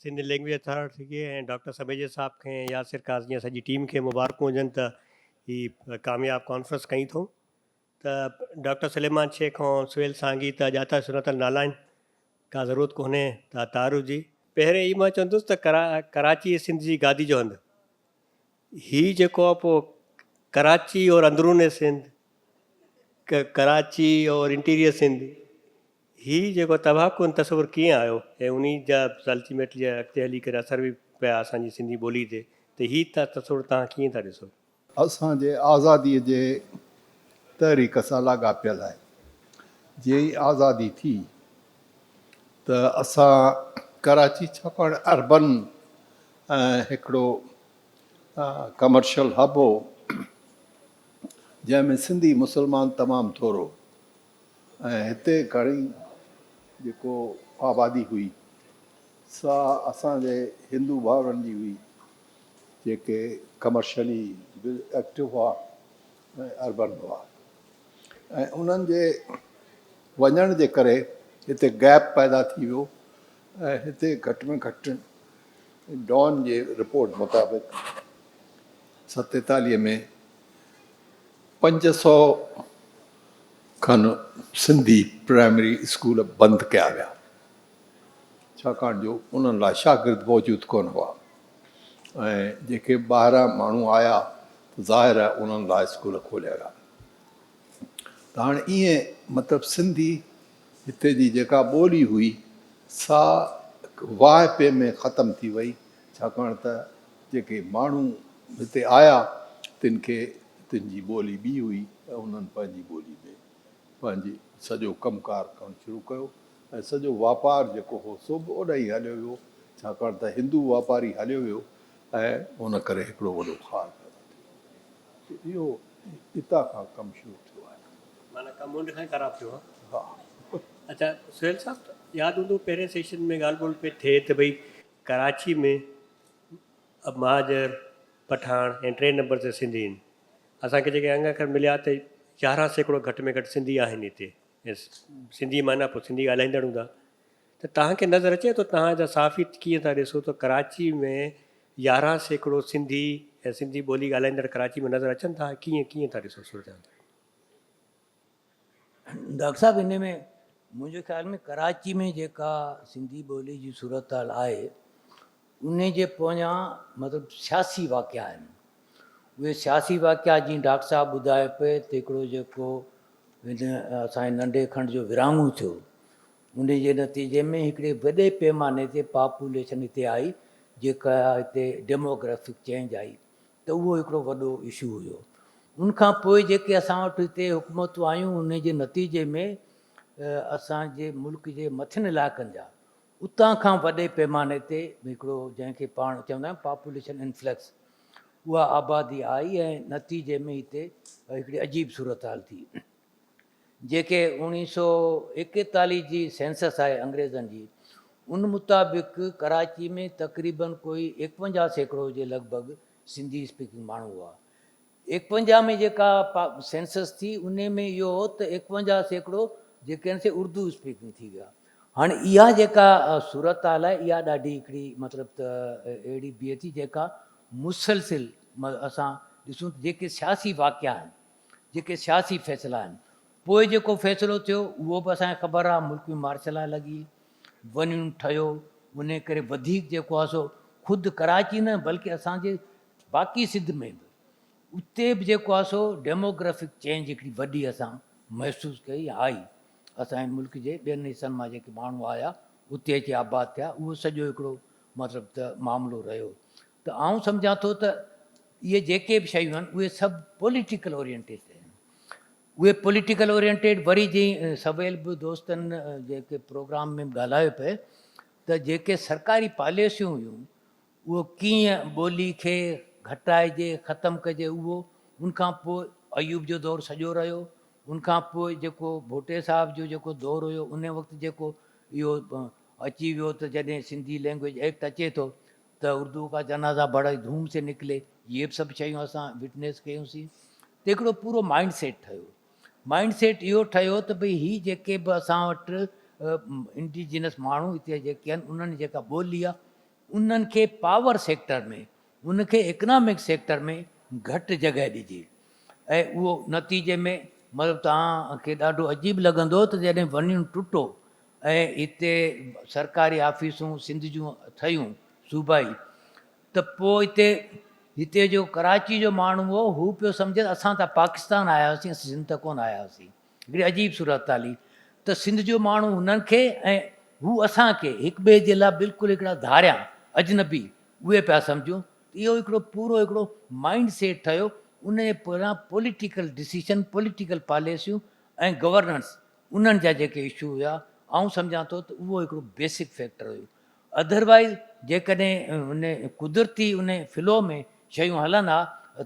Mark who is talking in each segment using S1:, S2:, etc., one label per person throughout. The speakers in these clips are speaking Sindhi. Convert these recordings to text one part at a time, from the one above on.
S1: سنڌ لينگويج اٿارٽي کي ۽ ڊاڪٽر سميجي صاحب کي ۽ ياسر ڪاظمي سڄي ٽيم کي مبارڪون هجن ته هي ڪامياب ڪانفرنس ڪئي اٿئون ته ڊاڪٽر سليمان شيخ ۽ سهيل سانگي ته ڄاتا سڃاتل نالا آهن ڪا ضرورت ڪونهي ته تعارف جي. پهرين هي مان چوندس ته ڪراچي سنڌ جي گادي جو هنڌ هي جيڪو آ پوء ڪراچي اور اندرون سنڌ ڪراچي اور انٽيريئر سنڌ هي جيڪو تباهه ڪن تصور ڪيئن آيو ۽ انهي جا الٽيميٽلي اڳتي هلي ڪري اثر به پيا اسان جي سنڌي ٻولي تي ته هي تصور توهان ڪيئن ٿا ڏسو؟
S2: اسان جي آزادي جي تحريڪ سان لاڳاپيل آهي. جيئن ئي آزادي ٿي ته اسان ڪراچي ڇاڪاڻ اربن هڪڙو ڪمرشل هب هو جنهن ۾ سنڌي مسلمان تمام ٿورو ۽ هتي گهڻي جيڪو آبادي هئي سا اسان جي هندو ڀائرن جي هئي جيڪي ڪمرشلي به ايڪٽو هئا ۽ اربن هئا ۽ انهن جي وڃڻ جي ڪري هتي گيپ پيدا ٿي ويو ۽ هتي گهٽ ۾ گهٽ ڊان جي رپورٽ مطابق 47 ۾ 500 کن سنڌي پرائمري اسڪول بند ڪيا ويا ڇاڪاڻ جو انهن لاء شاگرد موجود ڪونه هئا ۽ جيڪي ٻاهران ماڻهو آيا ته ظاهر آهي انهن لاء اسڪول کوليا ويا ته هاڻي ائين مطلب سنڌي هتي جي جيڪا ٻولي هئي سا واهپي ۾ ختم ٿي وئي ڇاڪاڻ ته جيڪي ماڻهو هتي آيا تن کي تن جي ٻولي ٻي هئي ۽ انهن پنهنجي ٻولي ۾ پنهنجي سڄو ڪم ڪار ڪرڻ شروع ڪيو ۽ سڄو واپار جيڪو هو سو به اوڏانهن ئي هليو ويو ڇاڪاڻ ته هندو واپاري هليو ويو ۽ ان ڪري هڪڙو وڏو خال پيدا ٿيو اهو اتان کان ڪم شروع ٿيو آهي.
S1: معنيٰ ڪم منڍ کان ئي خراب ٿيو آهي. ها. اڇا سهيل صاحب ياد هوندو پهرين سيشن ۾ ڳالهه ٻولهه پئي ٿئي ته ڀئي ڪراچي ۾ مهاجر، پٺاڻ ۽ ٽئين نمبر تي سنڌي آهن. اسان کي جيڪي انگ اکر مليا ته 11% گهٽ ۾ گهٽ سنڌي آهن هتي ۽ سنڌي معنيٰ پوء سنڌي ڳالهائيندڙ هوندا ته توهان کي نظر اچي ٿو توهان جا صحافي ڪيئن ٿا ڏسو ته ڪراچي ۾ 11% سنڌي ۽ سنڌي ٻولي ڳالهائيندڙ ڪراچي ۾ نظر اچن ٿا ڪيئن ڪيئن ٿا ڏسو صورتحال؟
S3: ڊاڪٽر صاحب ان ۾ منهنجي خيال ۾ ڪراچي ۾ جيڪا سنڌي ٻولي جي صورتحال آهي ان جي پويان مطلب سياسي واقعا آهن اهي سياسي واقعا جيئن ڊاڪٽر صاحب ٻڌايو پئي ته هڪڙو جيڪو هن اسانجي ننڍي کنڊ جو ورهاڱو ٿيو ان جي نتيجي ۾ هڪڙي وڏي پيماني تي پاپوليشن هتي آئي جيڪا هتي ڊيموگرافڪ چينج آئي ته اهو هڪڙو وڏو اشو هيو. ان کان پوء جيڪي اسان وٽ هتي حڪومتون آيون ان جي نتيجي ۾ اسان جي ملڪ جي مٿين علائقن جا اتان کان وڏي پيماني تي هڪڙو جنهن کي پاڻ چوندا آهيون پاپوليشن انفلڪس اها آبادي آئي ۽ نتيجي ۾ هتي هڪڙي عجيب صورتحال ٿي. جيڪي 1941 جي سينسس آهي انگريزن جي ان مطابق ڪراچي ۾ تقريبن ڪوئي 51% جي لڳ ڀڳ سنڌي اسپيڪنگ ماڻهو هئا. 51 ۾ جيڪا سينسس ٿي ان ۾ اهو هو ته 51% جيڪي آهن سي اردو اسپيڪنگ ٿي ويا. هاڻي اها جيڪا صورتحال آهي اها ڏاڍي هڪڙي مطلب ته اهڙي بيهي ٿي جيڪا مسلسل اسان ڏسون ته جيڪي سياسي واقعا آهن جيڪي سياسي فيصلا آهن. پوء جيڪو فيصلو ٿيو اهو به اسان کي خبر آهي ملڪ ۾ مارشل لا لڳي، ون يونٽ ٺهيو، انهي ڪري وڌيڪ جيڪو آهي سو خود ڪراچي نه بلڪه اسان جي باقي سنڌ ۾ به اتي به جيڪو آهي سو ڊيموگرافڪ چينج هڪڙي وڏي اسان محسوس ڪئي يا آئي. اسان جي ملڪ جي ٻين حصن مان جيڪي ماڻهو آيا اتي اچي آباد ٿيا اهو سڄو هڪڙو مطلب ته معاملو رهيو. ته آئون سمجهان ٿو ته اهي جيڪي به شيون آهن اهي سڀ پوليٽيڪل اورينٽيڊ آهن. اهي پوليٽيڪل اورينٽيڊ وري جي سويل به دوستن جيڪي پروگرام ۾ به ڳالهايو پئي ته جيڪي سرڪاري پاليسيون هيون اهو ڪيئن ٻولي کي گهٽائجي ختم ڪجي اهو ان کان پوء ايوب جو دور سڄو رهيو ان کان پوء جيڪو ڀٽي صاحب جو جيڪو دور هيو ان وقت جيڪو اهو اچي ويو ته جڏهن سنڌي لينگويج ايڪٽ اچي ٿو ته اردو ڪا جنازه بڙي ڌوم سي نڪلي اهي به سڀ شيون اسان وٽنيس ڪيون سين ته هڪڙو پورو مائنڊ سيٽ ٺهيو مائنڊ سيٽ اهو ٺهيو ته ڀئي هي جيڪي به اسان وٽ انڊيجنس ماڻهو هتي جيڪي آهن انهن جيڪا ٻولي آهي انهن کي پاور سيڪٽر ۾ ان کي اڪنامڪ سيڪٽر ۾ گهٽ جڳهه ڏجي ۽ اهو نتيجي ۾ مطلب توهان کي ڏاڍو عجيب لڳندو ته جڏهن ون يونٽ ٽٽو ۽ هتي سرڪاري آفيسون سنڌ جون ٺهيون صوبائي ته پوء هتي هتي جو ڪراچي جو ماڻهو هو هو پيو سمجهي ته اسان ته پاڪستان آيا هئاسين اسين سنڌ ته ڪونه آيا هئاسين. هڪڙي عجيب صورتحال هئي ته سنڌ جو ماڻهو هنن کي ۽ هو اسان کي هڪ ٻئي جي لاء بلڪل هڪڙا ڌاريان، اجنبي، اهي پيا سمجهون ته اهو هڪڙو پورو هڪڙو مائنڊ سيٽ ٺهيو ان جي پويان پوليٽيڪل ڊسيشن، پوليٽيڪل پاليسيون ۽ گورننس انهن جا جيڪي اشو هيا آئون سمجهان ٿو ته اهو هڪڙو بيسڪ فيڪٽر هيو. اڌروائيز جيڪڏهن ان قدرتي ان فلو ۾ شيون هلن ها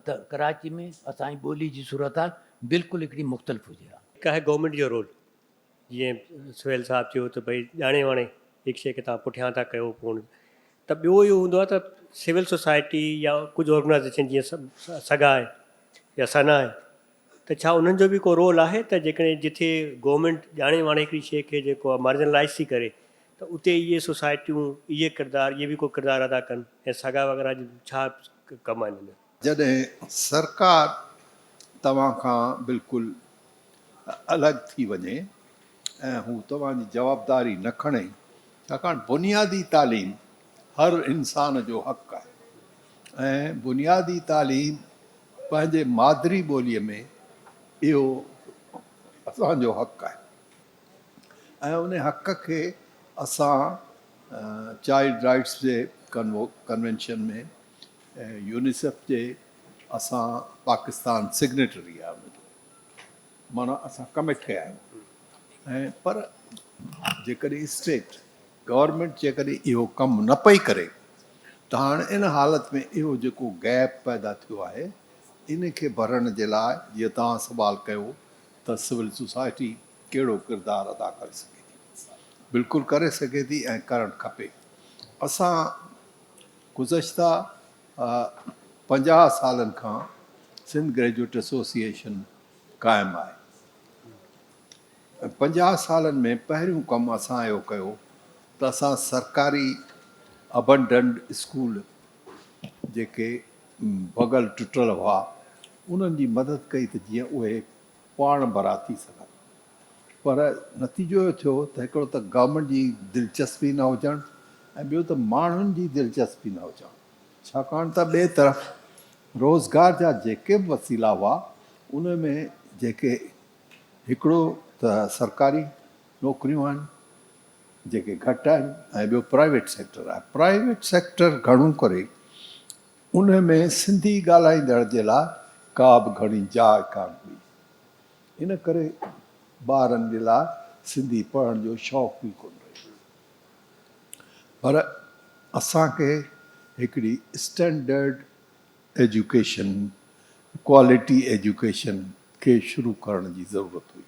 S3: ته ڪراچي ۾ اسان جي ٻولي جي صورتحال بلڪل هڪڙي مختلف هجي ها.
S1: هڪ آهي گورنمينٽ جو رول جيئن سهيل صاحب چيو ته ڀئي ڄاڻي واڻي هڪ شيء کي توهان پٺيان ٿا ڪيو پوء ته ٻيو اهو هوندو آهي ته سول سوسائٽي يا ڪجهه آرگنائيزيشن جيئن سگا آهي يا سنا آهي ته ڇا انهن جو به ڪو رول آهي ته جيڪڏهن جٿي گورنمينٽ ڄاڻي واڻي هڪڙي شيء کي جيڪو آهي مارجنلائيز ٿي ڪري ته اتي اهي سوسائٽيون اهي ڪردار اهي به ڪو ڪردار ادا ڪن ۽ سگا وغيره جو ڇا ڪم آهن ان ۾.
S2: جڏهن سرڪار توهان کان بلڪل الڳ ٿي وڃي ۽ هو توهان جي جوابداري نه کڻي ڇاڪاڻ بنيادي تعليم هر انسان جو حق آهي ۽ بنيادي تعليم پنهنجي مادري ٻوليء ۾ اهو اسان جو حق آهي ۽ ان حق کي اسان چائلڊ رائٽس جي ڪنوينشن ۾ يونيسيف جي اسان پاڪستان سگنيٽري آهي ان جو معنيٰ اسان ڪمٽ ڪيا آهيون ۽ پر جيڪڏهن اسٽيٽ گورنمينٽ جيڪڏهن اهو ڪم نه پئي ڪري ته هاڻ ان حالت ۾ اهو جيڪو گيپ پيدا ٿيو آهي ان کي ڀرڻ جي لاء جيئن توهان سوال ڪيو ته سول سوسائٽي ڪهڙو ڪردار ادا ڪري سگهي ٿي بلڪل ڪري سگهي ٿي ۽ ڪرڻ کپي اسان گذشته 50 سالن کان سنڌ گريجوئيٽ ايسوسيئيشن قائم آهي ۽ 50 سالن ۾ پهريون ڪم اسان اهو ڪيو ته اسان سرڪاري ابنڊنڊ اسڪول جيڪي ڀڳل ٽٽل هئا انهن جي مدد ڪئي ته جيئن اهي پاڻ ڀرا ٿي سگهن پر نتيجو اهو ٿيو ته هڪڙو ته گورنمينٽ جي دلچسپي نه هجڻ ۽ ٻيو ته ماڻهن جي دلچسپي نه هجڻ ڇاڪاڻ ته ٻئي طرف روزگار جا جيڪي به وسيلا هئا ان ۾ جيڪي هڪڙو ته سرڪاري نوڪريون آهن جيڪي گهٽ آهن ۽ ٻيو پرائيويٽ سيڪٽر آهي پرائيويٽ سيڪٽر گهڻو ڪري ان ۾ سنڌي ڳالهائيندڙ جي لاء ڪا به گهڻي جاء ڪانه هئي ان ڪري ٻارن جي لاء سنڌي پڙهڻ جو شوق ئي ڪونه رهيو. پر اسان کي هڪڙي اسٽينڊرڊ ايجوڪيشن، ڪوالٽي ايجوڪيشن کي شروع ڪرڻ جي ضرورت هئي.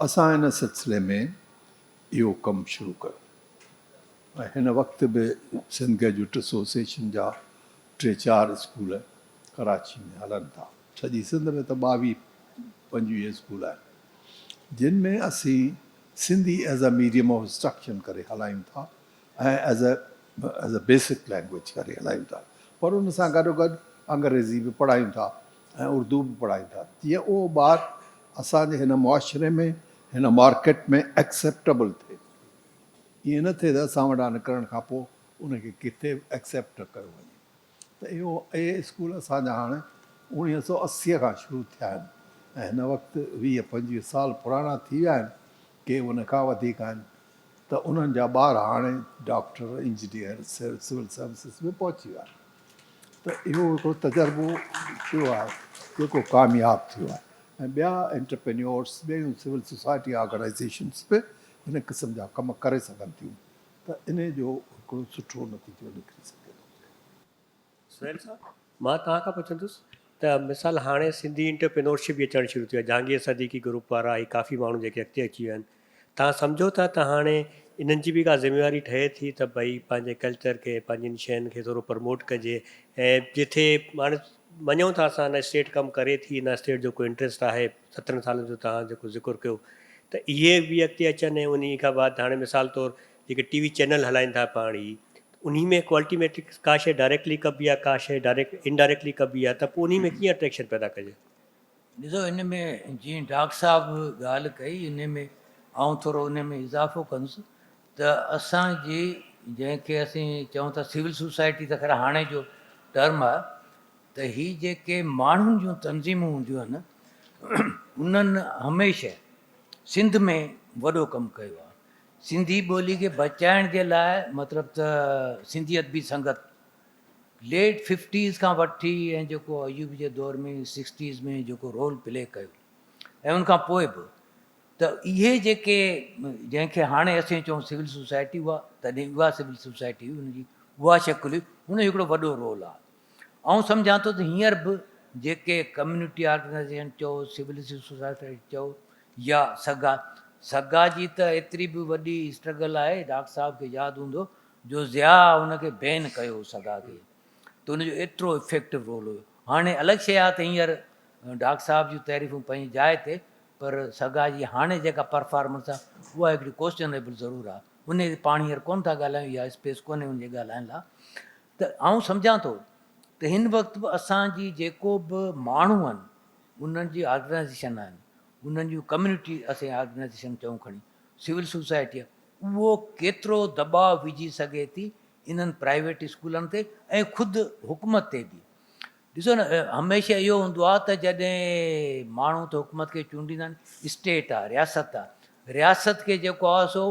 S2: اسان ان سلسلي ۾ اهو ڪم شروع ڪيو ۽ هن وقت به سنڌ گريجوئيٽ ايسوسيئيشن جا ٽي چار اسڪول ڪراچي ۾ هلن ٿا. سڄي سنڌ ۾ ته ٻاويهه پنجويهه اسڪول آهن جن ۾ اسين Sindhi as a medium of instruction ڪري هلايون ٿا ۽ as a as a basic language ڪري هلايون ٿا پر ان سان گڏو گڏ انگريزي به پڙهايون ٿا ۽ اردو به پڙهايون ٿا جيئن اهو ٻار اسان جي هن معاشري ۾ هن مارڪيٽ ۾ ايڪسيپٽبل ٿئي ائين نه ٿئي ته اسان وٽان نڪرڻ کان پوء ان کي ڪٿي به ايڪسيپٽ نه ڪيو وڃي. ته اهو اهي اسڪول اسان جا هاڻ 1980 کان شروع ٿيا آهن ۽ هن وقت 20 25 سال پراڻا ٿي ويا آهن ڪي ان کان وڌيڪ آهن ته انهن جا ٻار هاڻي ڊاڪٽر انجنيئر سول سروسز ۾ پهچي ويا آهن ته اهو هڪڙو تجربو ٿيو آهي جيڪو ڪامياب ٿيو آهي ۽ ٻيا انٽرپرينيورس ٻيون سول سوسائٽي آرگنائيزيشنس به هن قسم جا ڪم ڪري سگهن ٿيون ته انهي جو هڪڙو سٺو نتيجو نڪري سگهي ٿو.
S1: سهيل صاحب مان توهان کان پڇندس ته مثال هاڻي سنڌي انٽرپرينورشپ به اچڻ شروع ٿي ويو آهي جهانگير صديقي گروپ وارا هي ڪافي ماڻهو جيڪي اڳتي اچي ويا آهن توهان سمجهو ٿا ته هاڻي انهن جي به ڪا ذميواري ٺهي ٿي ته ڀئي پنهنجي ڪلچر کي پنهنجين شين کي ٿورو پروموٽ ڪجي ۽ جٿي هاڻي مڃون ٿا اسان نه اسٽيٽ ڪم ڪري ٿي نه اسٽيٽ جو ڪو انٽريسٽ آهي 17 سالن جو توهان جيڪو ذڪر ڪيو ته اهي به اڳتي اچن ۽ انهي کان بعد هاڻي مثال طور جيڪي ٽي وي چينل هلائين ٿا پاڻ ئي انهي ۾ ڪوالٽي ميٽرڪس ڪا شيء ڊائريڪٽلي ڪبي آهي ڪا شيء ڊائريڪٽ انڊائريڪٽلي ڪبي آهي ته پوء انهي ۾ ڪيئن اٽريڪشن پيدا ڪجي؟
S3: ڏسو ان ۾ جيئن ڊاڪٽر صاحب ڳالهه ڪئي ان ۾ آئون ٿورو ان ۾ اضافو ڪندس ته اسان جي جنهن کي اسين چئون ٿا سول سوسائٽي ته خير هاڻي جو ٽرم آهي ته هي جيڪي ماڻهن جون تنظيمون هونديون آهن انهن هميشه سنڌ ۾ وڏو ڪم ڪيو آهي سنڌي ٻولي کي بچائڻ جي لاء مطلب ته سنڌي ادبي سنگت ليٽ ففٽيز کان وٺي ۽ جيڪو ايوب جي دور ۾ سڪسٽيز ۾ جيڪو رول پلي ڪيو ۽ ان کان پوء به ته اهي جيڪي جنهن کي هاڻي اسين چئون سول سوسائٽي اها تڏهن اها سول سوسائٽي هئي ان جي اها شڪل هئي ان جو هڪڙو وڏو رول آهي آئون سمجهان ٿو ته هينئر به جيڪي ڪميونٽي آرگنائيزيشن چئو سول سوسائٽي چئو يا سگا، سگا جي ته ايتري به وڏي اسٽرگل آهي، ڊاڪٽر صاحب کي ياد هوندو جو ضياء ان کي بين ڪيو هو سگا کي ته ان جو ايترو افيڪٽو رول هيو. هاڻي الڳ شيء آهي ته هينئر ڊاڪٽر صاحب جون تعريفون پنهنجي جاء تي پر سگا جي هاڻي جيڪا پرفارمنس آهي اها هڪڙي ڪوسچنيبل ضرور آهي. انهي تي پاڻ هينئر ڪونه ٿا ڳالهايون اها اسپيس ڪونهي ان جي ڳالهائڻ لاء ته آئون سمجهان ٿو ته هن وقت به اسان جي جيڪو به ماڻهو آهن انهن جي آرگنائيزيشن آهن انهن جون ڪميونٽي اسين آرگنائيزيشن چئون کڻي سول سوسائٽي آهي اهو ڪيترو دٻاء وجهي سگهي ٿي انهن پرائيويٽ اسڪولن تي ۽ خود حڪومت تي به ڏسو نه هميشه اهو هوندو آهي ته جڏهن ماڻهو ته حڪومت کي چونڊيندا آهن اسٽيٽ آهي رياست آهي رياست کي جيڪو آهي سو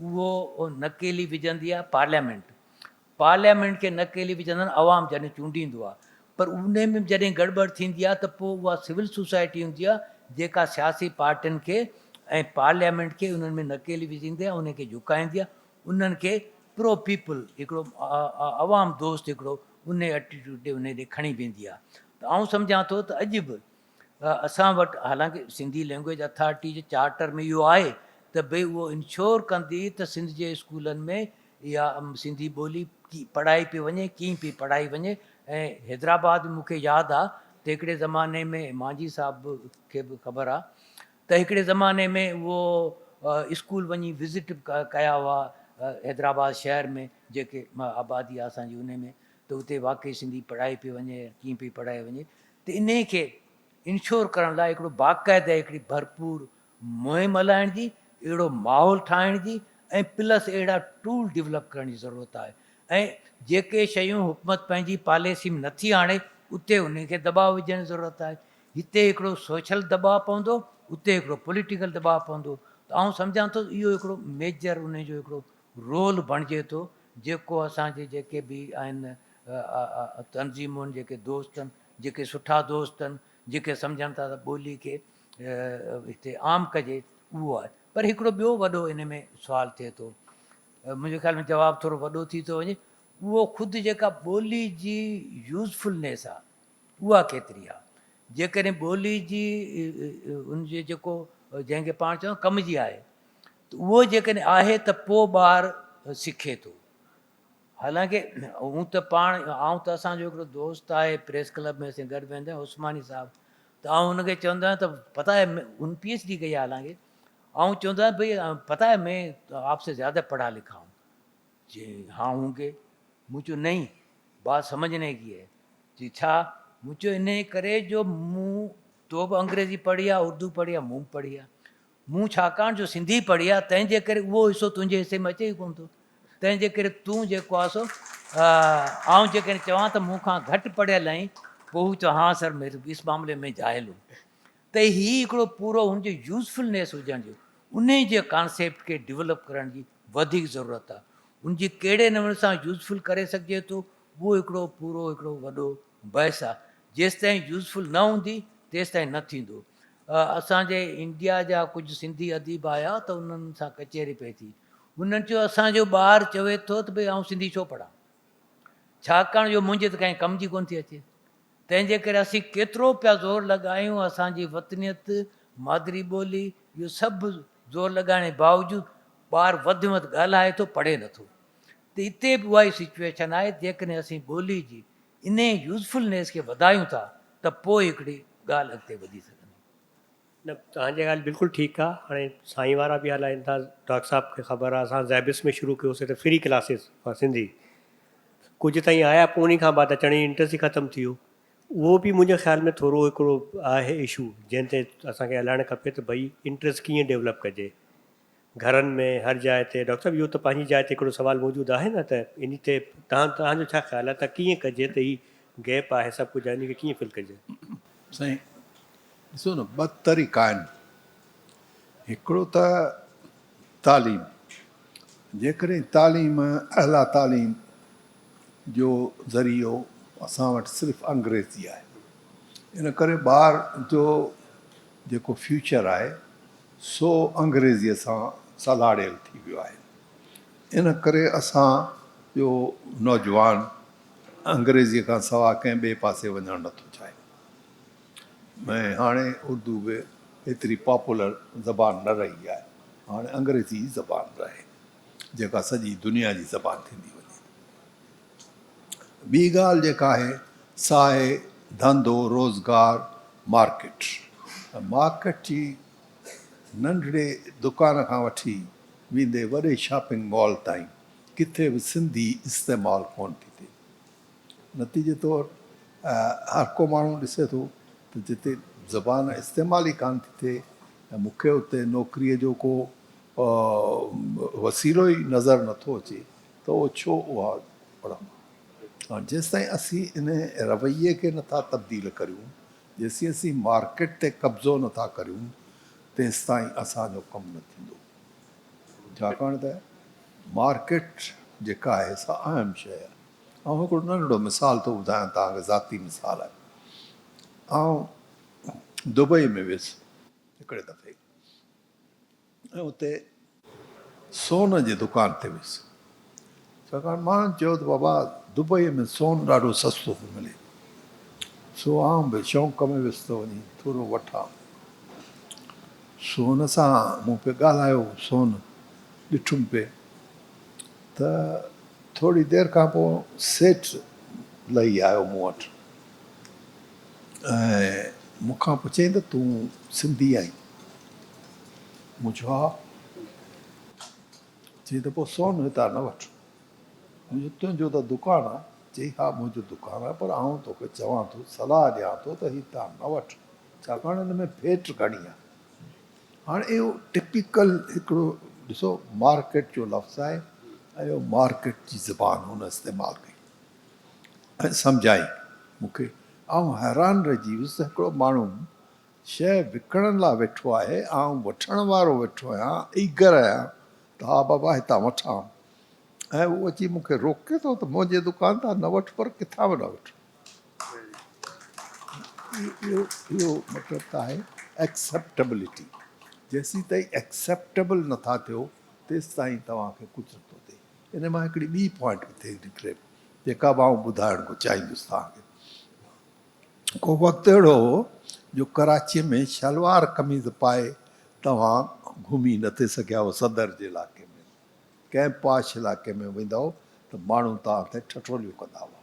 S3: اهو نڪيلي وجهندي آهي پارليامينٽ پارليامينٽ کي نڪيلي وجهندا آهن عوام جڏهن چونڊيندو آهي پر انهي ۾ به جڏهن گڙٻڙ ٿيندي آهي ته پوء اها سول سوسائٽي هوندي آهي جيڪا سياسي پارٽين کي ۽ پارليامينٽ کي انهن ۾ نڪيلي وجهندي آهي انهن کي جهڪائيندي آهي انهن کي پرو پيپل هڪڙو عوام دوست هڪڙو انهي اٽيٽيوڊ ڏي انهي ڏي کڻي ويندي آهي ته آئون سمجهان ٿو ته اڄ به اسان وٽ حالانڪه سنڌي لينگويج اٿارٽي جي چارٽر ۾ اهو آهي ته ڀئي اهو انشور ڪندي ته سنڌ جي اسڪولن ۾ اها سنڌي ٻولي پڙهائي پئي وڃي ڪيئن پئي پڙهائي وڃي ۽ حيدرآباد ۾ مون کي ياد آ ته هڪڙي زماني ۾ مانجهي صاحب کي به خبر آ ته هڪڙي زماني ۾ اهو اسڪول وڃي وزٽ به ڪيا هئا حيدرآباد شهر ۾ جيڪي آبادي آ اسان جي انهي ۾ ته اتي واقعي سنڌي پڙهائي پئي وڃي ڪيئن پئي پڙهائي وڃي ته انهي کي انشور ڪرڻ لاء هڪڙو باقاعده هڪڙي ڀرپور مهم هلائڻ جي، اهڙو ماحول ٺاهڻ جي ۽ پلس اهڙا ٽول ڊولپ ڪرڻ جي ضرورت آهي ۽ جيڪي شيون حڪومت پنهنجي پاليسي ۾ نٿي آڻي اتي انهي کي دٻاء وجهڻ جي ضرورت آهي. هتي هڪڙو سوشل دٻاء پوندو اتي هڪڙو پوليٽيڪل دٻاء پوندو ته آئون سمجهان ٿو اهو هڪڙو ميجر انهي جو هڪڙو رول بڻجي ٿو جيڪو اسان جي جيڪي به آهن تنظيمون جيڪي دوست آهن جيڪي سٺا دوست آهن جيڪي سمجهن ٿا ته ٻولي کي هتي عام ڪجي اهو آهي پر هڪڙو ٻيو وڏو ان ۾ سوال ٿئي ٿو منهنجي خيال ۾ جواب ٿورو وڏو ٿي ٿو وڃي اهو خود جيڪا ٻولي جي يوزفلنيس آهي اها ڪيتري آهي جيڪڏهن ٻولي جي ان جي جيڪو جنهن کي پاڻ چون ڪم جي آهي ته اهو جيڪڏهن آهي ته پوء ٻار سکي ٿو حالانڪه هون ته پاڻ آئون ته اسان جو هڪڙو دوست آهي پريس ڪلب ۾ اسين گڏ ويندا آهيون عثماني صاحب ته آئون هن کي چوندو آهيان ته پتا هي هن پي ايڇ ڊي ڪئي آهي حالانڪه آئون چوندو آهيان ڀئي پتا هي مين آپ سي زياده پڙها لکا هون چي ها هون گي مون چيو نهين بات سمجهني ڪي هي چي ڇا مون چيو انهي ڪري جو مون تو به انگريزي پڙهي آهي اردو پڙهي آهي مون به پڙهي آهي مون ڇاڪاڻ جو سنڌي پڙهي آهي، تنهن جي ڪري اهو حصو تنهنجي حصي ۾ اچي ئي ڪونه ٿو. تنهن جي ڪري تون جيڪو آهي سو آئون جيڪڏهن چوان ته مون کان گهٽ پڙهيل آهين، پوء هو چوي ها سر مين اس معاملي ۾ جاهل هون. ته هي هڪڙو پورو هن جي يوزفلنيس هجڻ جو انهي جي ڪانسيپٽ کي ڊولپ ڪرڻ جي وڌيڪ ضرورت آهي. ان جي ڪهڙي نموني سان يوزفل ڪري سگهجي ٿو، اهو هڪڙو پورو هڪڙو وڏو بحث آهي. جيستائين يوزفل نه هوندي، تيستائين نه ٿيندو. اسان جي انڊيا جا ڪجهه سنڌي اديب آيا ته انهن سان ڪچهري پئي ٿي. انهن چيو اسان جو ٻار چوي ٿو ته ڀئي آئون سنڌي ڇو پڙهان؟ ڇاڪاڻ جو منهنجي ته ڪنهن ڪم جي ڪونه ٿي اچي. تنهن جي ڪري اسين ڪيترو پيا زور لڳايون اسان جي وطنيت، مادري ٻولي اهو سڀ زور لڳائڻ جي باوجود ٻار وڌ ۾ وڌ ڳالهائي ٿو پڙهي نٿو. ته اتي به اها ئي سچوئيشن آهي جيڪڏهن اسين ٻولي جي انهيء يوزفلنيس کي وڌايون ٿا ته پوء هڪڙي ڳالهه اڳتي وڌي سگهندي.
S1: نه توهان جي ڳالهه بلڪل ٺيڪ آ هاڻي سائين وارا به هلائين ٿا ڊاڪٽر صاحب کي خبر آ اسان زيبس ۾ شروع ڪيوسي ته فري ڪلاسز فار سنڌي ڪجهه تائين آيا پوء انهي کان بعد اچڻ جي انٽرسٽ ئي ختم ٿي ويو. اهو به منهنجي خيال ۾ ٿورو هڪڙو آهي اشو جنهن تي اسان کي هلائڻ کپي ته ڀئي انٽرسٽ ڪيئن ڊيولپ ڪجي گهرن ۾ هر جاء تي. ڊاڪٽر صاحب اهو ته پنهنجي جاء تي هڪڙو سوال موجود آهي نه ته انهي تي توهان توهان جو ڇا خيال آهي ته ڪيئن ڪجي ته هي گيپ آهي سڀ ڪجهه آهي انهي کي ڪيئن فل ڪجي؟
S2: سائين ڏسو نه ٻه طريقا آهن هڪڙو ته تعليم جيڪڏهن تعليم اعليٰ تعليم جو ذريعو اسان وٽ صرف انگريزي آهي ان ڪري ٻار جو جيڪو فيوچر آهي سو انگريزيء سان سلهاڙيل ٿي ويو آهي. ان ڪري اسان جو نوجوان انگريزيء کان سواء ڪنهن ٻئي پاسي وڃڻ نٿو چاهي ۽ هاڻي اردو به ايتري پاپولر زبان نه رهي آهي. هاڻي انگريزي ئي زبان رهي جيڪا سڄي دنيا جي زبان ٿيندي وڃي ٿي. ٻي ڳالهه جيڪا آهي سا آهي ڌنڌو، روزگار، مارڪيٽ. مارڪيٽ جي ننڍڙي دڪان کان وٺي ويندي وڏي شاپنگ مال تائين ڪٿي به سنڌي استعمال ڪونه ٿي ٿئي. نتيجي طور هر ڪو ماڻهو ڏسي ٿو ته جتي زبان استعمال ئي ڪانه ٿي ٿئي ۽ مون کي اتي نوڪريء جو ڪو وسيلو ئي نظر نٿو اچي ته اهو ڇو اها پڙهندو؟ هاڻ جيستائين اسين ان رويي کي نٿا تبديل ڪريون، جيسين اسين مارڪيٽ تي قبضو نٿا ڪريون، تيستائين اسان جو ڪم نه ٿيندو. ڇاڪاڻ ته مارڪيٽ جيڪا آهي سا اهم شيء آهي. آئون هڪڙو ننڍڙو مثال ٿو ٻڌايان توهان کي، ذاتي مثال آهي. آئون دبئي ۾ ويس هڪڙي دفعي. ۽ اتي سون جي دڪان تي ويس. ڇاڪاڻ ماڻهن چيو ته بابا دبئيء ۾ سون ڏاڍو سستو ٿو ملي. سو آئون به شوق ۾ ويس ته وڃي ٿورو وٺان. سون سان مون پئي ڳالهايو، سون ڏٺم پئي ته ٿوري دير کان پوء سيٺ لهي آيو مون وٽ ۽ مون کان پڇيائين ته تون سنڌي آهين؟ مون چيو ها. چيائين ته پوء سون هتان نه وٺ. مون چيو تنهنجو ته دڪان آ. چيائين ها منهنجو دڪان آ پر آئون توکي چوان ٿو، صلاح ڏيان ٿو ته هتان نه وٺ، ڇاڪاڻ هن ۾ ڦيٽ گهڻي آ. هاڻ اهو ٽپيڪل هڪڙو ڏسو مارڪيٽ جو لفظ آهي ۽ اهو مارڪيٽ جي زبان هن استعمال ڪئي ۽ سمجهائي مون کي. آئون حيران رهجي ويس ته هڪڙو ماڻهو شيء وڪڻڻ لاء ويٺو آهي، آئون وٺڻ وارو ويٺو آهيان، ايگر آهيان ته ها بابا هتان وٺان ۽ هو اچي مون کي روڪي ٿو ته منهنجي دڪان تان نه وٺ پر ڪٿان به نه وٺ. اهو مطلب ته آهي ايڪسيپٽبلٽي، جيسيتائين ايڪسيپٽبل نٿا ٿيو تيستائين توهان کي ڪجهه نٿو ٿئي. ان مان هڪڙي ٻي پوائنٽ به ٿي نڪري جيڪا به آئون ٻڌائڻ ڪو چاهيندس توهان کي. ڪو وقت اهڙو هو جو ڪراچيء ۾ شلوار قميض پائي توهان گهمي نه ٿي سگهيا هئو صدر جي علائقي ۾ ڪنهن پاش علائقي ۾ ويندا هئو ته ماڻهو توهان تي ٺٺوليون ڪندا هئا.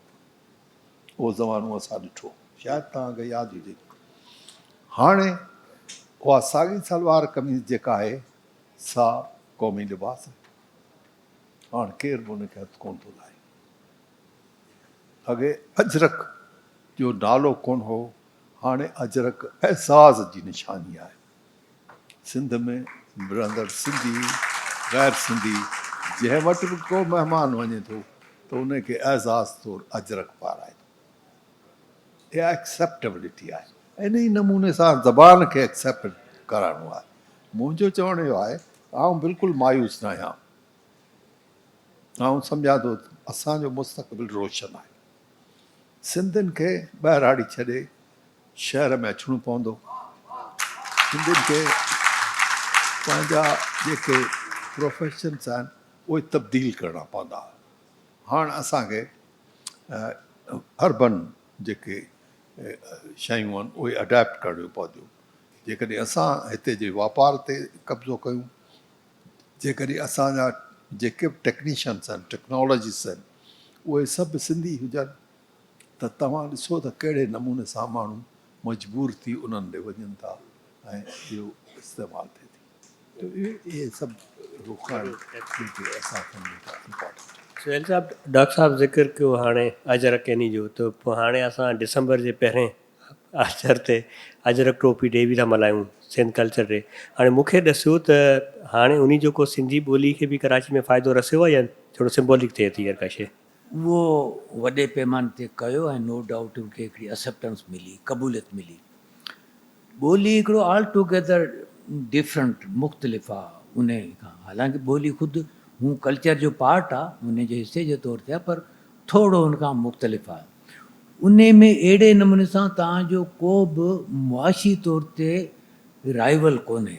S2: اهو زمانو اسان ڏٺو شايد توهان کي ياد هجي. هاڻي اها ساڳي شلوار قميض جيڪا آهي سا قومي لباس آهي. هاڻ ڪير به ان کي هٿ ڪونه ٿو لائي. اڳي اجرڪ جو نالو ڪونه هو، هاڻي اجرڪ اعزاز جي نشاني آهي. سنڌ ۾ رهندڙ سنڌي، غير سنڌي جنهن وٽ به ڪو مهمان وڃي ٿو ته ان کي اعزاز طور اجرڪ پارائي ٿو. اها ايڪسيپٽبلٽي آهي. انهي نموني سان زبان کي ايڪسيپٽ ڪرائڻو آهي. منهنجو چوڻ اهو آهي ته آئون بلڪل مايوس ناهيان. آئون سمجهان ٿو ته اسان جو مستقبل روشن آهي. سنڌين کي ٻهراڙي ڇڏي شهر ۾ اچڻو پوندو. سنڌين کي پنهنجا جيڪي پروفيشنس آهن اهي تبديل ڪرڻا پوندا. هاڻ اسان کي اربن جيڪي شيون آهن اهي اڊاپٽ ڪرڻيون پونديون. جيڪڏهن اسان هتي جي واپار تي قبضو ڪيون جيڪڏهن اسان جا جيڪي به ٽيڪنيشنس آهن، ٽيڪنالاجسٽس آهن، اهي سڀ سنڌي هجن ته توهان ڏسو ته ڪهڙي نموني سان ماڻهو مجبور ٿي انهن ڏي وڃن ٿا ۽ اهو استعمال ٿئي ٿي. ته اهي سڀ رخ آهن جيڪي اسان سمجهون ٿا امپارٽنٽ.
S1: سهيل صاحب، ڊاڪٽر صاحب ذڪر ڪيو هاڻي اجرڪ ايني جو ته پوء هاڻي اسان ڊسمبر جي پهرين آچر تي اجرڪ ٽوپي ڊي به ٿا ملهايون، سنڌ ڪلچر ڊي. هاڻي مون کي ڏسيو ته هاڻي انهي جو ڪو سنڌي ٻولي کي به ڪراچي ۾ فائدو رسيو آهي يا ٿورو سمبولڪ ٿئي ٿي هر ڪا شيء؟
S3: اهو وڏي پيماني تي ڪيو ۽ نو ڊائوٽ ان کي هڪڙي اسيپٽنس ملي، قبوليت ملي. ٻولي هڪڙو آل ٽوگيدر ڊفرنٽ، مختلف، آ انهي کان، حالانڪه ٻولي خود هون ڪلچر جو پارٽ آ، انهي جي حصي جي طور تي آ پر ٿورو ان کان مختلف آ. انهي ۾ اهڙي نموني سان توهان جو ڪو به معاشي طور تي رائيول ڪونهي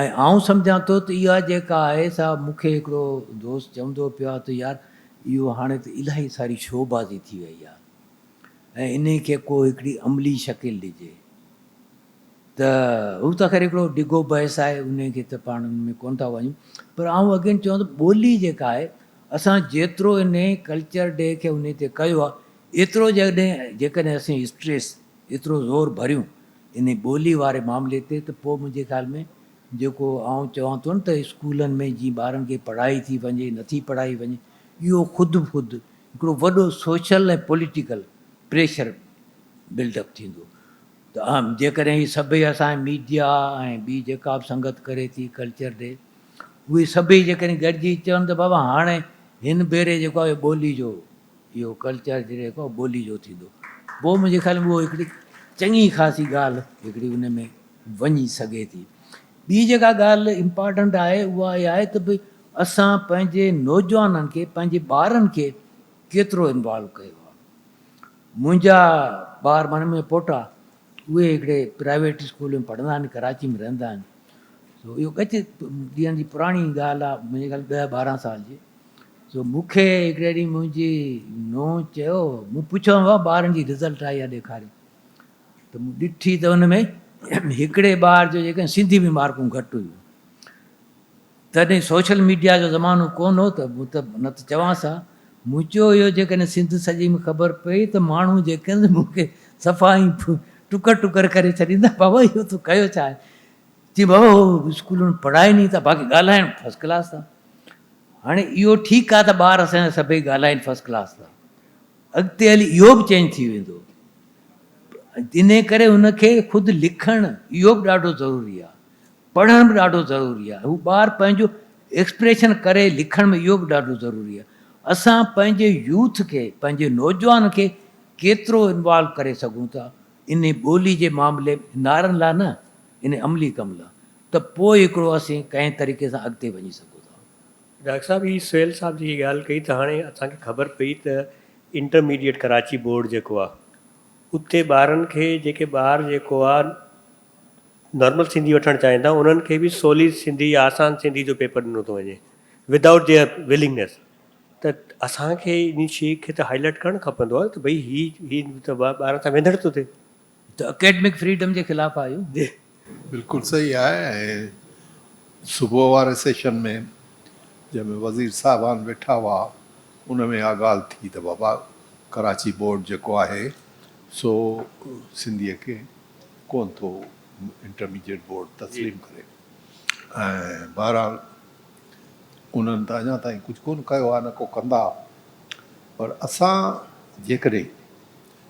S3: ۽ آئون سمجهان ٿو ته اها جيڪا آهي سا مون کي هڪڙو دوست چوندو پيو آ ته يار اهو هاڻي ته الاهي ساري شو بازي ٿي وئي آ. ۽ انهي کي ڪو هڪڙي عملي شڪل ڏجي ته هو ته خير هڪڙو ڊگهو بحث آهي انهي کي ته پاڻ ان ۾ ڪونه ٿا وڃون پر آئون اگين چوان ته ٻولي جيڪا آهي اسان جيترو انهي ڪلچر ڊي کي انهي تي ڪيو آهي ايترو جڏهن جيڪڏهن اسين اسٽريس ايترو زور ڀريون انهي ٻولي واري معاملي تي ته پوء منهنجي خيال ۾ جيڪو آئون چوان ٿو نه ته اسڪولن ۾ جيئن ٻارن کي پڙهائي ٿي وڃي نٿي پڙهائي وڃي اهو خود بخود هڪڙو وڏو social ۽ political pressure build up ٿيندو ته اهم جيڪڏهن هي سڀئي اسان جي ميڊيا ۽ ٻي جيڪا به سنگت ڪري ٿي ڪلچر ڊي اهي سڀئي جيڪڏهن گڏجي چون ته بابا هاڻي هن ڀيري جيڪو آهي ٻولي جو اهو ڪلچر جيڪو آهي ٻولي جو ٿيندو پوء منهنجي خيال ۾ اهو هڪڙي چڱي خاصي ڳالهه هڪڙي ان ۾ وڃي سگهي ٿي. ٻي جيڪا ڳالهه امپارٽنٽ آهي اها اها آهي ته ڀئي اسان پنهنجي نوجوانن کي پنهنجي ٻارن کي ڪيترو انوالو ڪيو آهي. منهنجا ٻار معنيٰ منهنجا پوٽا اهي هڪڙي پرائيويٽ اسڪول ۾ پڙهندا آهن ڪراچي ۾ رهندا آهن سو اهو ڳچ ڏينهن جي پراڻي ڳالهه آهي منهنجي خيال ڏهه ٻارهن سال جي سو مون کي هڪڙي ڏينهن منهنجي نونهن چيو مون پڇيو بابا ٻارن جي رزلٽ آئي آهي ڏيکاري ته مون ڏٺي ته ان ۾ هڪڙي ٻار جو جيڪڏهن سنڌي ۾ مارڪون گهٽ هيون. تڏهن سوشل ميڊيا جو زمانو ڪونه هو ته مون ته نه ته چوانس ها. مون چيو اهو جيڪڏهن سنڌ سڄي ۾ خبر پئي ته ماڻهو جيڪڏهن مون کي صفا ائين ٽڪر ٽڪر ڪري ڇڏيندا بابا اهو تو ڪيو ڇا آهي؟ چي بابا هو اسڪول ۾ پڙهائين ئي ٿا باقي ڳالهائڻ فرسٽ ڪلاس ٿا. هاڻي اهو ٺيڪ آهي ته ٻار اسان جا سڀئي ڳالهائين فرسٽ ڪلاس ٿا. اڳتي هلي اهو به چينج ٿي ويندو. انهي ڪري هن کي خود لکڻ اهو به ڏاڍو ضروري آهي. پڙهڻ به ڏاڍو ضروري آهي. هو ٻار پنهنجو ايڪسپريشن ڪري لکڻ ۾ اهو به ڏاڍو ضروري آهي. اسان پنهنجي يوٿ کي پنهنجي نوجوان کي ڪيترو انوالو ڪري سگهون ٿا انهي ٻولي جي معاملي ۾ نعرن لاء نه انهي عملي ڪم لاء ته پوء هڪڙو اسين ڪنهن طريقي سان اڳتي وڃي سگهون ٿا.
S1: ڊاڪٽر صاحب هي سهيل صاحب جيڪي ڳالهه ڪئي ته هاڻي اسان کي خبر پئي ته انٽرميڊيٽ ڪراچي بورڊ جيڪو آ اتي ٻارن کي جيڪي ٻار جيڪو آ نارمل سنڌي وٺڻ چاهين ٿا انهن کي به سولي سنڌي يا آسان سنڌي جو پيپر ڏنو ٿو وڃي ودائوٽ their ولنگنيس ته اسان کي ان شي کي ته هائلائٽ ڪرڻ کپندو آ ته ڀئي هي هي ته ٻارن سان ويندڙ ٿو ٿئي.
S3: ته اڪيڊمڪ فريڊم جي خلاف آهيو.
S2: بلڪل صحيح آهي ۽ صبح واري سيشن ۾ جنهن ۾ وزير صاحبان ويٺا هئا ان ۾ اها ڳالهه ٿي ته بابا ڪراچي بورڊ جيڪو آهي سو سنڌيء کي ڪونه ٿو انٽرميڊيٽ بورڊ تسليم ڪري ۽ بهرحال انهن ته اڃا تائين ڪجهه ڪونه ڪيو آهي نه ڪو ڪندا پر اسان جيڪڏهن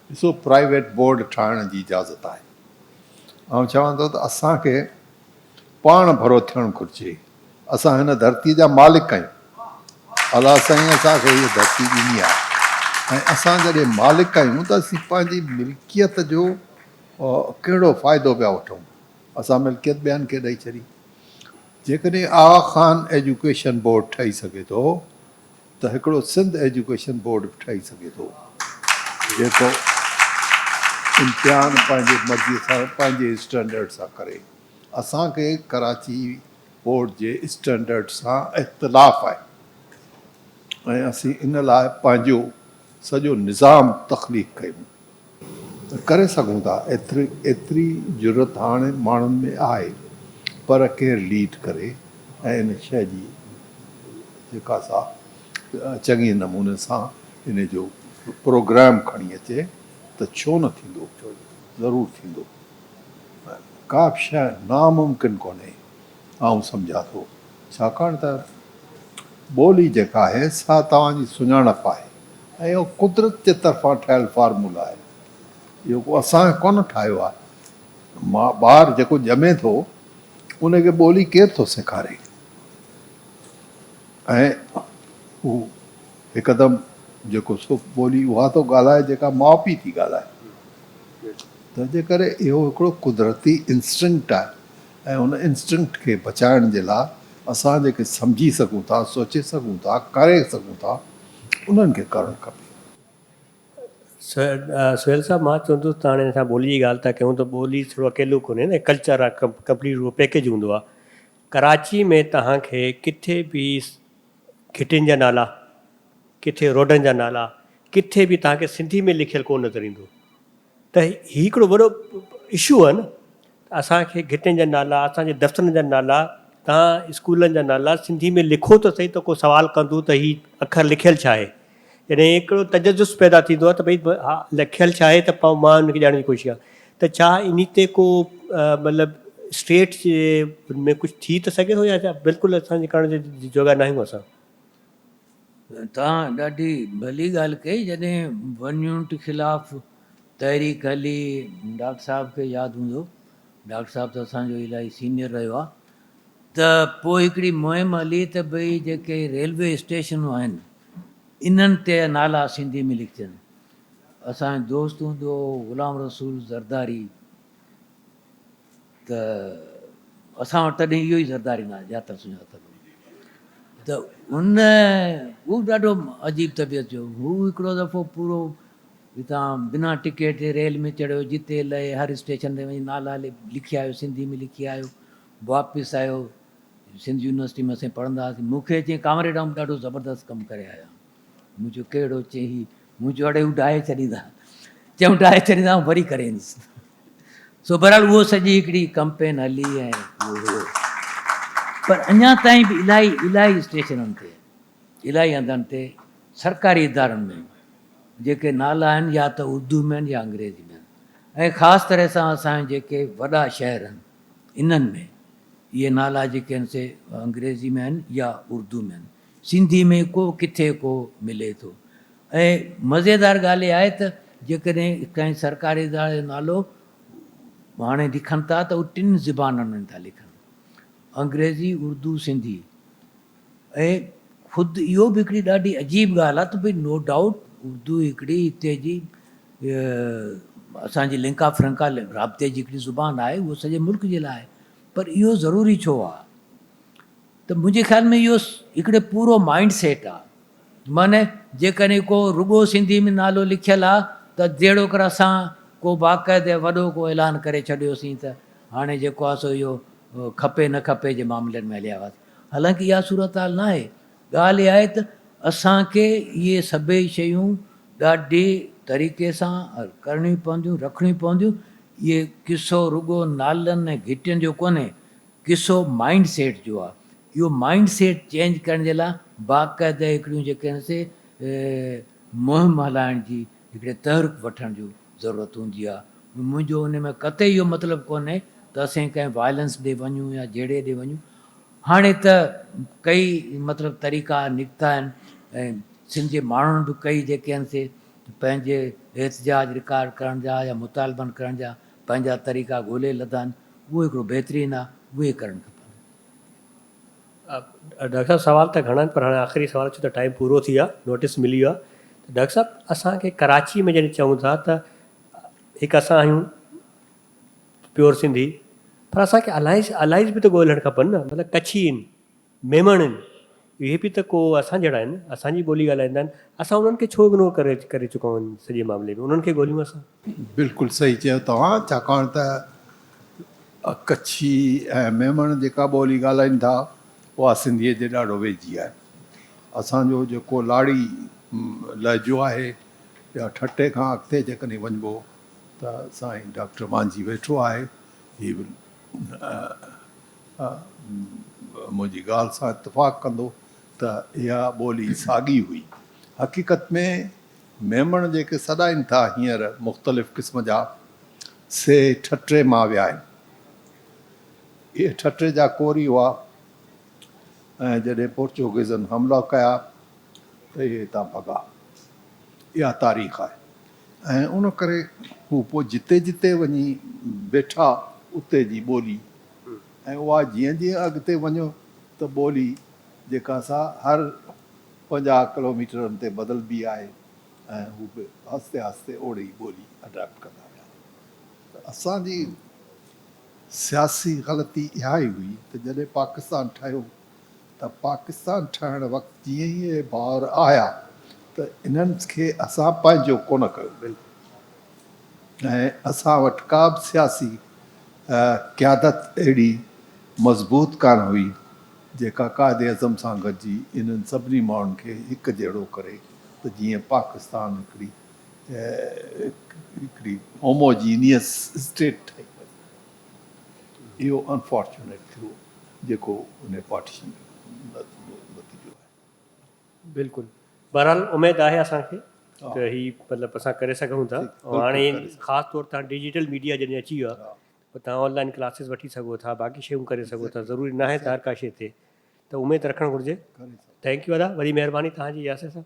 S2: ڏسو پرائيويٽ بورڊ ٺاهڻ جي اجازت آهي. آئون چوان ٿو ته اسان کي پاڻ ڀرو ٿيڻ گهرجي. اسان هن ڌرتي جا مالڪ آهيون. الله سائين اسان کي هيء ڌرتي ڏني آهي ۽ اسان جڏهن مالڪ آهيون ته اسين پنهنجي ملڪيت جو ڪهڙو فائدو پيا وٺون. اسان ملڪيت ٻين کي ڏئي ڇڏي. جيڪڏهن آغا خان ايجوڪيشن بورڊ ٺهي سگهي ٿو ته هڪڙو سنڌ ايجوڪيشن بورڊ به ٺهي سگهي ٿو جيڪو امتحان پنهنجي مرضي سان پنهنجي اسٽينڊرڊ سان ڪري. اسان کي ڪراچي بورڊ جي اسٽينڊرڊ سان اختلاف آهي ۽ اسين ان لاء پنهنجو سڄو نظام تخليق ڪيون ته ڪري سگهون ٿا ايتري ايتري جرئت هاڻي ماڻهن ۾ آهي پر ڪير ليڊ ڪري ۽ ان شيء جي جيڪا سا چڱي نموني سان ان جو پروگرام کڻي اچي ته ڇو نه ٿيندو ضرور ٿيندو ڪا به شيء ناممڪن ڪونهي آئون سمجهان ٿو ڇاڪاڻ ته. ٻولي جيڪا آهي سا توهان جي سڃاڻپ آهي ۽ اهو قدرت جي طرفان ٺهيل فارمولا آهي. اهو ڪو اسان ڪونه ٺاهيو آهي. ٻار جيڪو ڄمي ٿو ان کي ٻولي ڪير ٿو سيکاري ۽ هو هڪدم جيڪو سو ٻولي اها ٿو ڳالهائي جيڪا ماء پيء ٿي ڳالهائي. تنهنجي ڪري اهو هڪڙو قدرتي انسٽنڪٽ آهي ۽ ان انسٽنڪٽ کي بچائڻ جي لاء اسان جيڪي سمجهي سگهون ٿا، سوچي سگهون ٿا، ڪري سگهون ٿا، انهن کي ڪرڻ کپي.
S1: سهيل صاحب مان چوندس ته هاڻي اسان ٻولي جي ڳالهه ٿا ڪيون ته ٻولي ٿورو اڪيلو ڪونهي نه ڪلچر آهي ڪمپليٽ اهو پيڪيج هوندو آهي ڪراچي ۾ توهان کي ڪٿي به گهٽين جا نالا ڪٿي روڊن جا نالا ڪٿي به توهان کي سنڌي ۾ لکيل ڪونه نظر ايندو ته هي هڪڙو وڏو اشو آهي نه ته اسان کي گهٽين جا نالا اسان جي دفترن جا نالا توهان اسڪولن جا نالا سنڌي ۾ لکو ته سهي ته ڪو سوال ڪندو ته هي اکر لکيل ڇا آهي جڏهن هڪڙو تجسس پيدا ٿيندو آهي ته ڀئي ها لکيل ڇا آهي ته پوء مان ان کي ڄاڻڻ جي ڪوشش ڪيان ته ڇا انهي تي ڪو مطلب اسٽيٽ جي ۾ ڪجهه ٿي ته سگهي ٿو يا بلڪل اسان جي ڪرڻ جي جوڳا نه آهيون اسان.
S3: توهان ڏاڍي ڀلي ڳالهه ڪئي جڏهن ون يونٽ خلاف تحريڪ هلي ڊاڪٽر صاحب کي ياد هوندو ڊاڪٽر صاحب ته اسان جو الاهي سينيئر رهيو آهي ته پوء هڪڙي مهم هلي ته ڀئي جيڪي ريلوي اسٽيشنون آهن انهن تي نالا سنڌي ۾ لکجن اسان جو دوست هوندو هو غلام رسول زرداري ته اسان وٽ تڏهن اهو ئي زرداري نالو ڄاتل سڃاتل هو ته ان هو ڏاڍو عجيب طبيعت جو هو هڪڙو دفعو پورو هتان بنا ٽڪيٽ جي ريل ۾ چڙهيو جتي لهي هر اسٽيشن تي وڃي نالا لکي آيو سنڌي ۾ لکي آيو واپس آيو سنڌ يونيورسٽي ۾ اسين پڙهندا هئاسين مون کي چيائين ڪامريڊ آئون ڏاڍو زبردست ڪم ڪري آيو آهيان مون چيو ڪهڙو؟ چيائين هي. مون چيو اڙي هو ڊاهي ڇڏيندا. چيائون ڊاهي ڇڏيندا آئون وري ڪري ايندس. سو بهرحال اهو سڄي هڪڙي ڪمپين هلي ۽ اهو هيو. پر اڃا تائين به الاهي الاهي اسٽيشنن تي الاهي هنڌن تي سرڪاري ادارن ۾ جيڪي نالا آهن يا ته اردو ۾ آهن يا انگريزي ۾ آهن ۽ خاص طرح سان اسان جا جيڪي وڏا شهر آهن انهن ۾ اهي نالا جيڪي آهن سي انگريزي ۾ آهن يا اردو ۾ آهن. سنڌي ۾ ڪو ڪٿي ڪو ملي ٿو ۽ مزيدار ڳالهه اها آهي ته جيڪڏهن ڪنهن سرڪاري اداري جو نالو هاڻي لکن ٿا ته هو ٽن زبانن ۾ ٿا لکن انگريزي، اردو، سنڌي ۽ خود اهو به هڪڙي ڏاڍي عجيب ڳالهه آهي ته ڀئي نو ڊائوٽ اردو هڪڙي هتي جي اسان جي لنڪا فرنڪا رابطي جي هڪڙي زبان آهي اهو سڄي ملڪ جي لاء آهي پر اهو ضروري ڇو آهي ته منهنجي خيال ۾ اهو هڪڙي پورو مائنڊ سيٽ آ معني جيڪڏهن ڪو رڳو سنڌي ۾ نالو لکيل آ ته جهڙوڪر اسان ڪو باقاعده وڏو ڪو اعلان ڪري ڇڏيوسين ته هاڻي جيڪو آ سو اهو کپي نه کپي جي معاملن ۾ هليا وياسين حالانڪه اها صورتحال نه آهي ڳالهه اها آهي ته اسان کي اهي سڀئي شيون ڏاڍي طريقي سان ڪرڻيون پونديون رکڻيون پونديون اهي قصو رڳو نالن ۽ گهٽين جو ڪونهي قصو مائنڊ سيٽ جو آ. اهو مائنڊ سيٽ چينج ڪرڻ جي لاء باقاعده هڪڙيون جيڪي آهن سي مهم هلائڻ جي هڪڙي تحرڪ وٺڻ جو ضرورت هوندي آ. منهنجو ان ۾ قطعي اهو مطلب ڪونهي ته اسين ڪنهن وائلنس ڏي وڃون يا جهيڙي ڏي وڃون. هاڻي ته ڪئي مطلب طريقا نڪتا آهن ۽ سنڌ جي ماڻهن به ڪئي جيڪي آهن سي پنهنجي احتجاج رڪارڊ ڪرڻ جا يا مطالبن ڪرڻ جا پنهنجا طريقا ڳولي لڌا آهن. اهو هڪڙو بهترين آ اهي ڪرڻ کپن.
S1: ڊاڪٽر صاحب سوال ته گهڻا آهن پر هاڻي آخري سوال ڇو ته ٽائيم پورو ٿي ويو آهي نوٽيس ملي ويو آهي ته ڊاڪٽر صاحب اسان کي ڪراچي ۾ جڏهن چئون ٿا ته هڪ اسان آهيون پيور سنڌي پر اسان کي الائيز الائيز به ته ڳولڻ کپن نه مطلب ڪڇي آهن ميمڻ آهن اهي به ته ڪو اسان جهڙا آهن اسان جي ٻولي ڳالهائيندا آهن اسان انهن کي ڇو اگنور ڪري ڪري چڪا آهيون سڄي معاملي ۾ انهن کي ڳوليون اسان.
S2: بلڪل صحيح چيو توهان ڇاڪاڻ ته ڪڇي ۽ ميمڻ جيڪا ٻولي ڳالهائين ٿا اها سنڌيء جي ڏاڍو ويجهي آهي. اسان جو جيڪو لاڙي لهجو آهي يا ٺٽي کان اڳتي جيڪڏهن وڃبو ته سائين ڊاڪٽر مانجهي ويٺو آهي هي به منهنجي ڳالهه سان اتفاق ڪندو ته اها ٻولي ساڳي هئي. حقيقت ۾ ميمڻ جيڪي سڏائين ٿا هينئر مختلف قسم جا، سي ٺٽي مان ويا آهن. اهي ٺٽي جا ڪوري هئا ۽ جڏهن پورچوگيزن حملا ڪيا ته اهي هتان ڀڳا. اها تاريخ آهي ۽ ان ڪري هو پوء جتي جتي وڃي ويٺا اتي جي ٻولي ۽ اها جيئن جيئن اڳتي وڃو ته ٻولي جيڪا سا هر 50 ڪلوميٽرن تي بدلبي آهي ۽ هو به آهستي آهستي اوڙي ئي ٻولي اڊاپٽ ڪندا ويا ته اسان جي سياسي غلطي اها ئي هئي ته جڏهن پاڪستان ٺهيو ته پاڪستان ٺهڻ وقت جيئن ئي اهي ڀائر آيا ته انهن کي اسان پنهنجو ڪونه ڪيو ۽ اسان وٽ ڪا به سياسي قيادت اهڙي مضبوط ڪانه هئي جيڪا قائد اعظم سان گڏجي انهن سڀني ماڻهن کي هڪ جهڙو ڪري ته جيئن پاڪستان هڪڙي هڪڙي هوموجينيس اسٽيٽ ٺهي وڃي. اهو انفارچونيٽ ٿيو جيڪو ان پارٽيشن جو نتيجو آهي.
S1: بلڪل بهرحال اميد آهي اسان کي ته هي مطلب اسان ڪري سگهون ٿا هاڻي خاص طور تان ڊجيٽل ميڊيا جڏهن اچي ويو آهي پوء توهان آن لائن ڪلاسز وٺي سگهو ٿا باقي شيون ڪري سگهو ٿا ضروري ناهي ته هر ڪا شي ٿئي ته اميد رکڻ گهرجي thank you ادا وڏي مهرباني توهان جي ياسر صاحب.